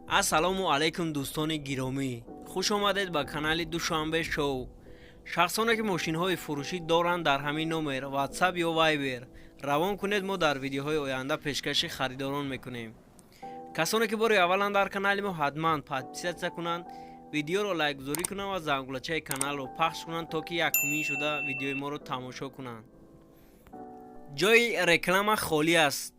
Ассалому алайкум, дӯстони гиромӣ, хуш омадед ба канали Душанбе Шоу. Шахсоне ки мошинҳои фурӯшӣ доранд, дар ҳамин номер WhatsApp ё Viber равон кунед, мо дар видеоҳои оянда пешкаши харидорон мекунем. Касоне ки бори аввалан дар канали мо, ҳатман подписаться кунанд, видеоро лайкгузорӣ кунанд ва зангулачаи каналро пахш кунанд, то ки якумин шуда видеои моро тамошо кунанд. Ҷои реклама холӣ аст.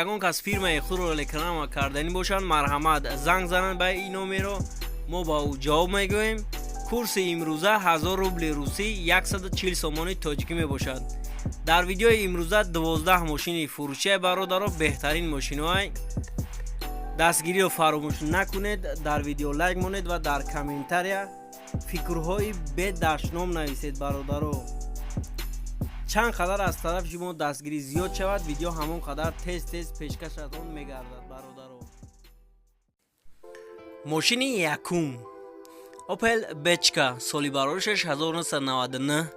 Ягон кас фирмаи худро реклама карданӣ бошанд, марҳамат, занг зананд ба ин номеро, мо ба ӯ ҷавоб мегӯем. Курси имрӯза 1000 рубли русӣ 140 сомони тоҷикӣ мебошад. Дар видеои имрӯза 12 мошини фурӯшия, бародаро, беҳтарин мошиноай. Дастгириро фаромӯш накунед, дар видео лайк монед ва дар комментария фикрҳои бедашном нависед, бародаро. Чанд қадар аз тарафи шумо дастгирӣ зиёд шавад, видео ҳамон қадар тез тез пешкашатон мегардад, бародаро. Мошини якум Опел Бечка, соли бароришаш 1999,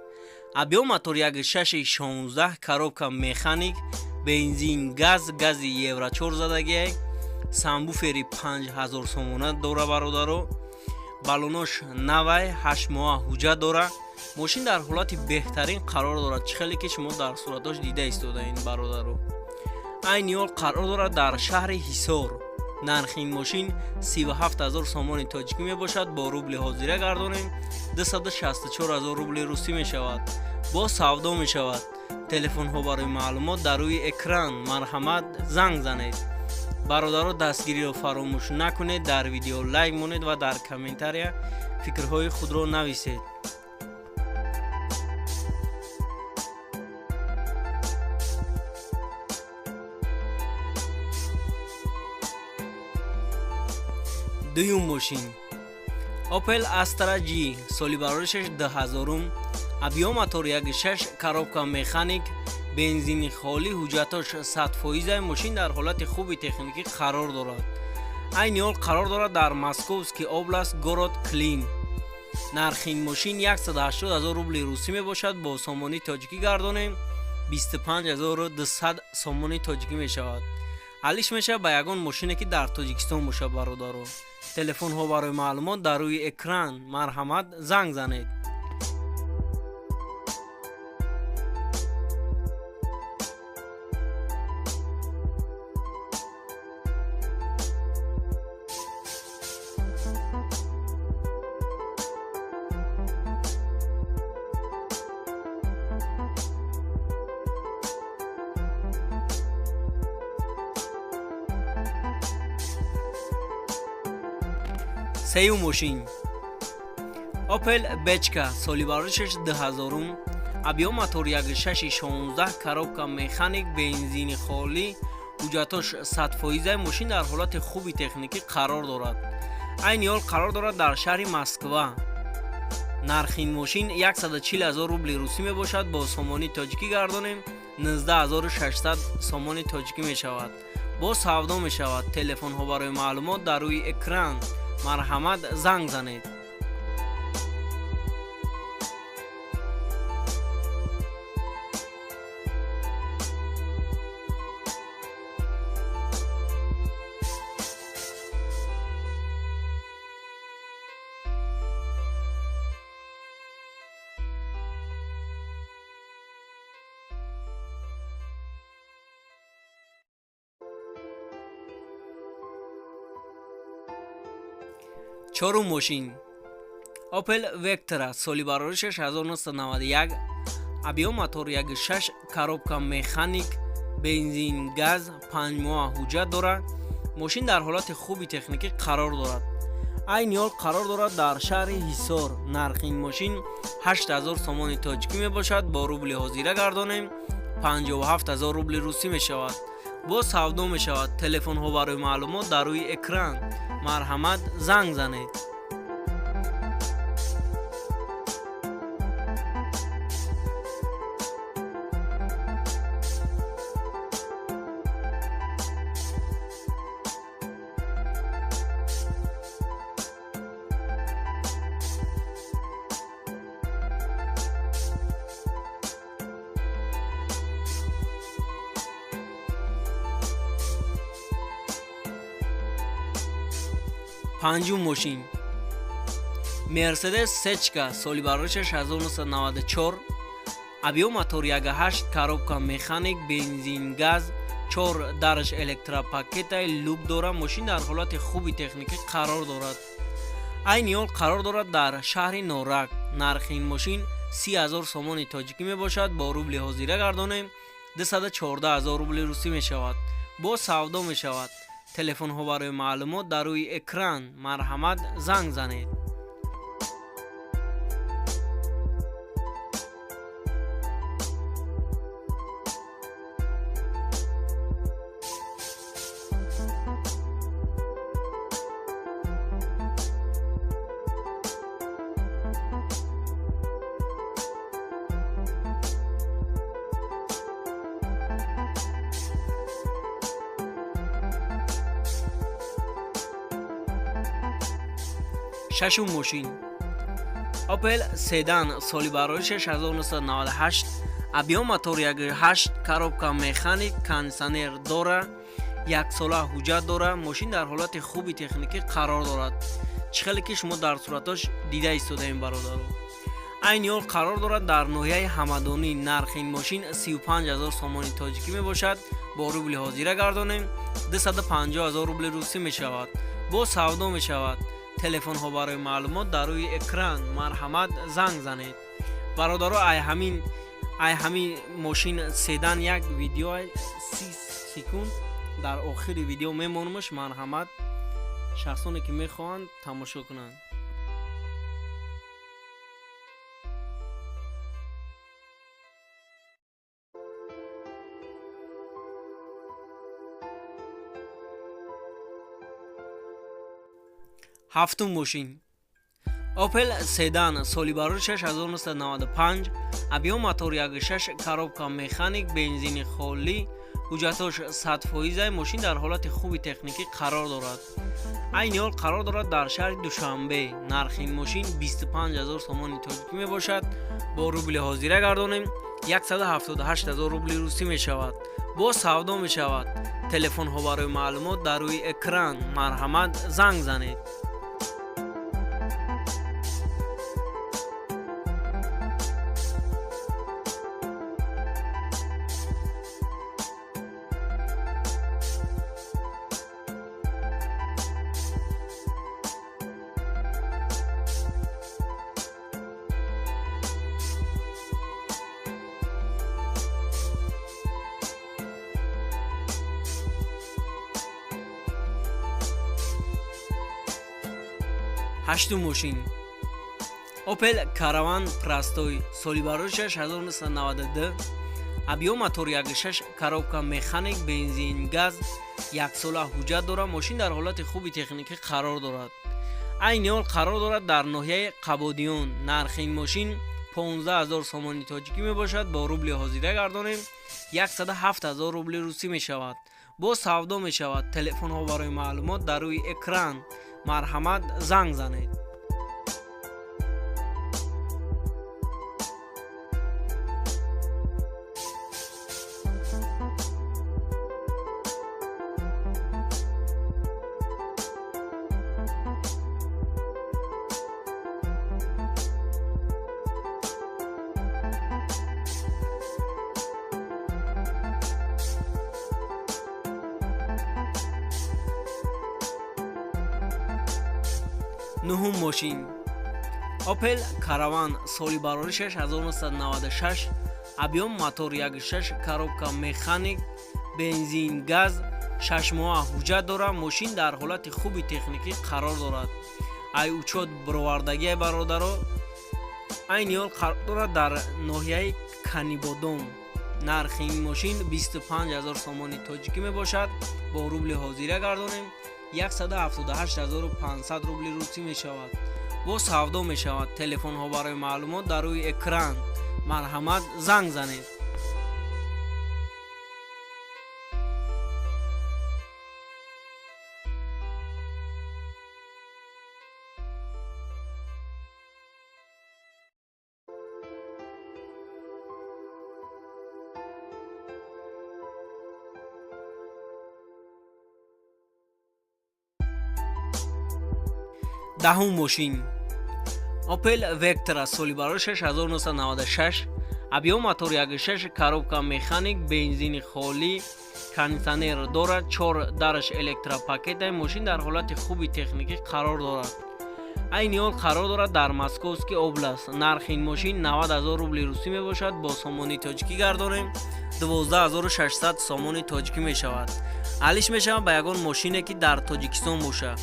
объём мотор 1,6 16, коробка механик, бензин, газ, гази евро 4 задагиай, сабвуфери 5000 сомона дора, бародаро. Балонош навай, 8 моҳа ҳуҷҷат дора. Мошин дар ҳолати беҳтарин қарор дорад, чӣ хеле ки шумо дар суратош дида истодаин, бародаро. Айни ҳол қарор дорад дар шаҳри Ҳисор. Нархи ин мошин 37 ҳазор сомони тоҷикӣ мебошад. Бо рубли ҳозира гардонем, 264 ҳазор рубли русӣ мешавад. Боз савдо мешавад. Телефонҳо барои маълумот дар рӯи экран, марҳамат, занг занед. Бародаро, дастгириро фаромӯш накунед, дар видео лайк монед ва дар комментария фикрҳои худро нависед. Дуюм мошин Opel Astra G, соли бароришаш 2000, объём мотор 1,6, коробка механик, бензини холӣ, ҳуҷҷатош 100%. Мошин дар ҳолати хуби техникӣ қарор дорад. Айни ҳол қарор дорад дар Московский область, город Клин. Нархи ин мошин 180 ҳазор рубли русӣ мебошад. Бо сомонии тоҷикӣ гардонем, 25 200 сомонии тоҷикӣ мешавад. Алиш мешавад ба ягон мошине ки дар Тоҷикистон бошад, бародаро. Телефонҳо барои маълумот дар рӯи экран, марҳамат, занг занед. Сеюм мошин Opel Бечка, соли бароришаш 2000, объём мотор 1,6 16, коробка механик, бензини холӣ, ҳуҷҷатош 100%. Мошин дар ҳолати хуби техникӣ қарор дорад. Айни ҳол қарор дорад дар шаҳри Москва. Нархи ин мошин 140 ҳазор рубли русӣ мебошад. Бо сомонии тоҷикӣ гардонем, 19 600 сомони тоҷикӣ мешавад. Боз савдо мешавад. Телефонҳо барои маълумот дар рӯи экран, марҳамат, занг занед. Чорум мошин Opel Vectra, соли бароришаш 1991, объём мотор 1,6, коробка механик, бензин, газ, 5 моҳа ҳуҷҷат дорад. Мошин дар ҳолати хуби техникӣ қарор дорад. Айни ҳол қарор дорад дар шаҳри Ҳисор. Нархи ин мошин 8000 сомони тоҷикӣ мебошад. Бо рубли ҳозира гардонем, 57 000 рубли русӣ мешавад. Боз савдо мешавад. Телефонҳо барои маълумот дар рӯи экран, марҳамат, занг занед. Панҷум мошин Мерседес Сечка, соли бардоришаш 1994, объём мотор 1.8, коробка механик, бензин газ, чор дараш электропакетай, люк дора. Мошин дар ҳолати хуби техникӣ қарор дорад. Айни ҳол қарор дорад дар шаҳри Норак. Нархи ин мошин 30 000 сомони тоҷикӣ мебошад. Бо рубли ҳозира гардонем, 214 000 рубли русӣ мешавад. Бо савдо мешавад. Телефонҳо барои маълумот дар рӯи экран, марҳамат, занг занед. Шашум мошин Opel Sedan, соли бароишаш 1998, объём мотор 1.8, коробка механик, кондитсионер дора, яксола ҳуҷҷат дора. Мошин дар ҳолати хуби техникӣ қарор дорад, чӣ хеле ки шумо дар суратош дида истодаем, бародаро. Айни ҳол қарор дорад дар ноҳияи Ҳамадонӣ. Нархи ин мошин 35 000 сомони тоҷикӣ мебошад. Бо рубли ҳозира гардонем, 250 000 рубли русӣ мешавад. Бо савдо мешавад. Телефонҳо барои маълумот дар рӯи экран, марҳамат, занг занед. Бародаро, ай ҳамин мошин седан як видео 30 секунд дар охири видео мемонамаш. Марҳамат, шахсоне ки мехоҳанд, тамошо кунанд. Ҳафтум мошин Opel Sedan, соли бароишаш 1995, объём мотор 1.6, коробка механик, бензини холӣ, ҳуҷҷатош 100%. Мошин дар ҳолати хуби техникӣ қарор дорад. Айни ҳол қарор дорад дар шаҳри Душанбе. Нархи ин мошин 25 000 сомони тоҷикӣ мебошад. Бо рубли ҳозира гардонем, 178 000 рубли русӣ мешавад. Бо савдо мешавад. Телефонҳо барои маълумот дар рӯи экран, марҳамат, занг занед. Ҳаштум мошин Opel Caravan Простой, соли бароишаш 1992, объём мотор 1.6, коробка механик, бензин газ, яксола ҳуҷҷат дорад. Мошин дар ҳолати хуби техникӣ қарор дорад. Айни ҳол қарор дорад дар ноҳияи Қабодиён. Нархи ин мошин 15 000 сомони тоҷикӣ мебошад. Бо рубли ҳозира гардонем, 107 000 рубли русӣ мешавад. Бо савдо мешавад. Телефонҳо барои маълумот дар рӯи экран, марҳамат, занг занед. Нуҳум мошин Opel Caravan, соли бароришаш 1996, объём мотор 1.6, коробка механик, бензин газ, шашмоҳа ҳуҷҷат дорад. Мошин дар ҳолати хуби техникӣ қарор дорад. Ай учёт бировардагиай, бародаро. Айни ҳол қарор дорад дар ноҳияи Канибодом. Нархи ин мошин 25 000 сомони тоҷикӣ мебошад. Бо рубли ҳозира гардонем, 178 500 рубли русӣ мешавад. Бо савдо мешавад. Телефонҳо барои маълумот дар рӯи экран, марҳамат, занг занед. Даҳум мошин Opel Vectra соли барои 1996, объём мотор 1.6, коробка механик, бензини холӣ, кондитсионер дорад, чор дараш электропакет. Мошин дар ҳолати хуби техникӣ қарор дорад. Айни ҳол қарор дорад дар Московский область. Нархи ин мошин 90 000 рубли русӣ мебошад. Бо сомонии тоҷикӣ гардонем, 12 600 сомони тоҷикӣ мешавад. Алиш мешавад ба ягон мошине, ки дар Тоҷикистон бошад.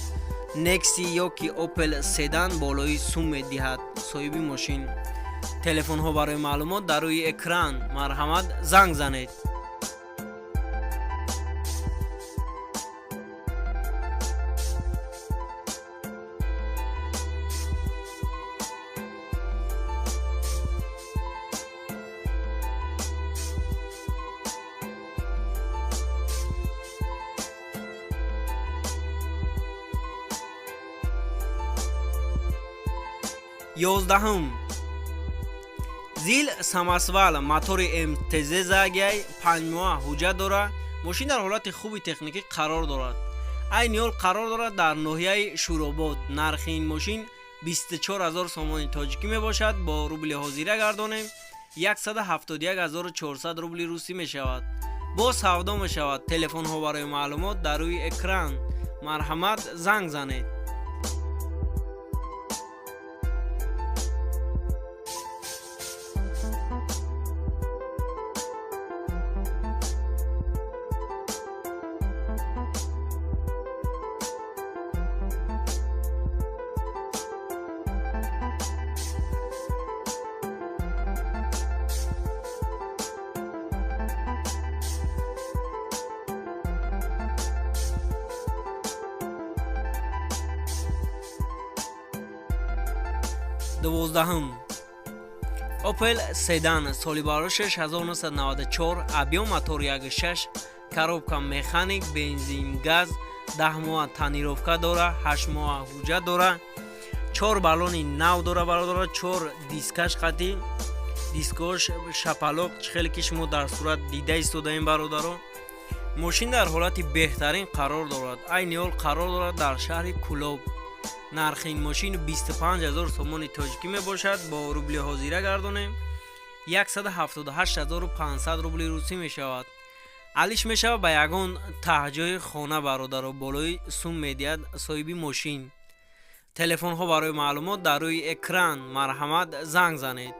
Некси ё ки Opel седан болои сум медиҳад соҳиби мошин. Телефонҳо барои маълумот дар рӯи экран, марҳамат, занг занед. 11-ум Зил самосвал, мотори МТЗ загяй, 5 моҳа ҳуҷҷат дорад. Мошин дар ҳолати хуби техникӣ қарор дорад. Айни ҳол қарор дорад дар ноҳияи Шӯробод. Нархи ин мошин 24 000 сомони тоҷикӣ мебошад. Бо рубли ҳозира гардонем, 171 400 рубли русӣ мешавад. Боз савдо мешавад. Телефонҳо барои маълумот дар рӯи экран, марҳамат, занг занед. 12-ум Opel седан соли барои 1994, объём мотор 1.6, коробка механик, бензин газ, 10 моҳа тонировка дора, 8 моҳа ҳуҷҷат дора, чор баллони нав дора, бародаро, чор дискаш қатӣ, дискош шапалоқ, чӣ хеле ки шумо дар сурат дида истодаем, бародаро. Мошин дар ҳолати беҳтарин қарор дорад. Айни ҳол қарор дорад дар шаҳри Кӯлоб. Нархи ин мошин 25 000 сомони тоҷикӣ мебошад. Бо рубли ҳозира гардонем, 178 500 рубли русӣ мешавад. Алиш мешавад ба ягон таҳҷои хона, бародаро, болои сум медиҳад соҳиби мошин. Телефонҳо барои маълумот дар рӯи экран, марҳамат, занг занед.